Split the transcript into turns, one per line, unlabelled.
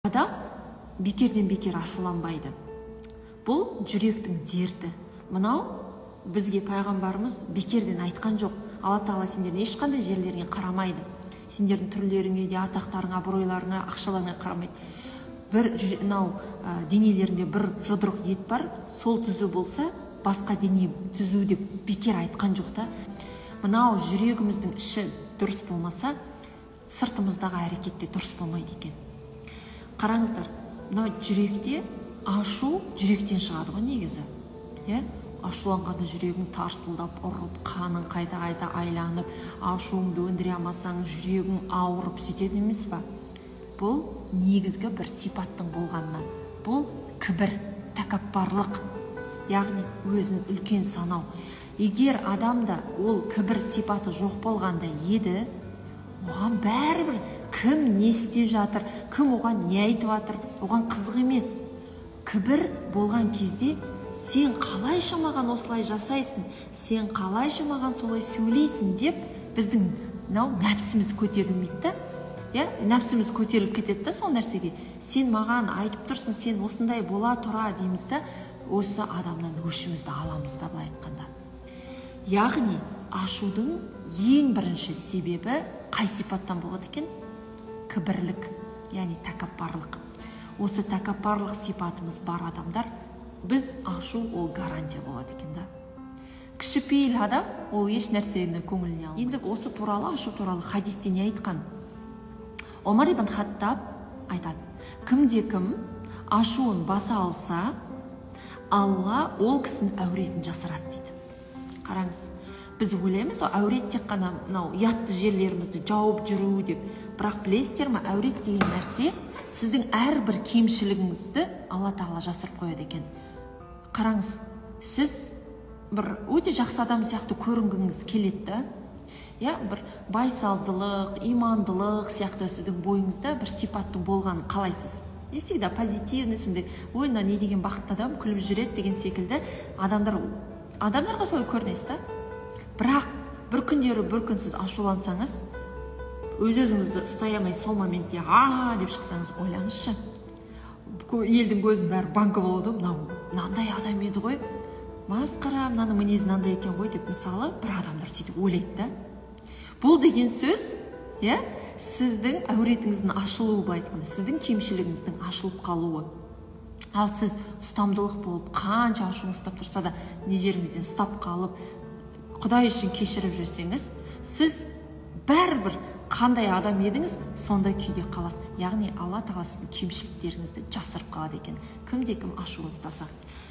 Адам бекерден бекер ашуланбайды. Бұл жүректің дерті. Мынау бізге пайғамбарымыз бекерден айтқан жоқ. Алла тағала сендердің ешқандай жерлеріңе қарамайды. Сендердің түрлеріңе де, атақтарыңа, абыройларыңа, ақшаларыңа қарамайды. Бір мынау денелерінде бір жұдырық ет бар, сол түзу болса, басқа дене түзу деп бекер айтқан жоқ та. Мынау жүрегіміздің іші дұрыс болмаса, сыртымыздағы әрекет те дұрыс болмайды екен. Қараңыздар, мынау жүректе ашу жүректен шығады ғой негізі. Иә? Ашуланғанда жүрегің тарсылдап ұрып, қаның қайта-қайта айланып, ашуыңды өндіре алмасаң, жүрегің ауырып сөйтеді емес па? Бұл негізгі бір сипаттың болғанынан. Бұл кібір, тәкаппарлық, яғни өзін үлкен санау. Егер адамда ол кібір сипаты жоқ болғанда еді, оған бәрібір кім не істеп жатыр, кім оған не айтып жатыр, оған қызық емес. Кібір болған кезде сен қалайша маған осылай жасайсың, сен қалайша маған солай сөйлейсің деп біздің мынау нәпсіміз көтерілмейді да. Иә, нәпсіміз көтеріліп кетеді да сол нәрсеге. Сен маған айтып тұрсың, сен осындай бола тұра дейміз да, осы адамнан өшімізді аламыз да, былай айтқанда. Яғни ашудың ең бірінші себебі қай сипаттан болады екен? Кібірлік, яғни тәкаппарлық. Осы тәкаппарлық сипатымыз бар адамдар, біз ашу ол гарантия болады екен да. Кішіпейіл адам ол еш нәрсені көңіліне алмайды. Енді осы туралы, ашу туралы хадисте не айтқан? Омар ибн Хаттаб айтады: кімде кім ашуын баса алса, Алла ол кісінің әуретін жасырады дейді. Қараңыз, біз ойлаймыз, әурет тек қана мынау ұятты жерлерімізді жауып жүру деп. Бірақ білесіздер ме, әурет деген нәрсе сіздің әрбір кемшілігіңізді Алла тағала жасырып қояды екен. Қараңыз, сіз бір өте жақсы адам сияқты көрінгіңіз келеді да, иә, бір байсалдылық, имандылық сияқты сіздің бойыңызда бір сипаттың болғанын қалайсыз. Не всегда позитивный, сондай, ой, мына не деген бақытты адам, күліп жүреді деген секілді адамдарға солай көрінесіз да. Бірақ бір күндері бір күн сіз ашулансаңыз, өз-өзіңізді ұстай алмай сол моментте а деп шықсаңыз, ойлаңызшы, елдің көзінің бәрі банка болады, мынау мынандай адам еді ғой, масқара, мынаның мінезі мынандай екен ғой деп, мысалы, бір адамдар сөйтіп ойлайды да. Бұл деген сөз, иә, сіздің әуретіңіздің ашылуы, былай айтқанда, сіздің кемшілігіңіздің ашылып қалуы. Ал сіз ұстамдылық болып, қанша ашуыңыз ұстап тұрса да, не жеріңізден ұстап қалып, Құдай үшін кешіріп жүрсеңіз, сіз бәрібір қандай адам едіңіз, сондай күйде қаласыз. Яғни Алла тағала сіздің кемшіліктеріңізді жасырып қалады екен, кімде кім ашуын ұстаса.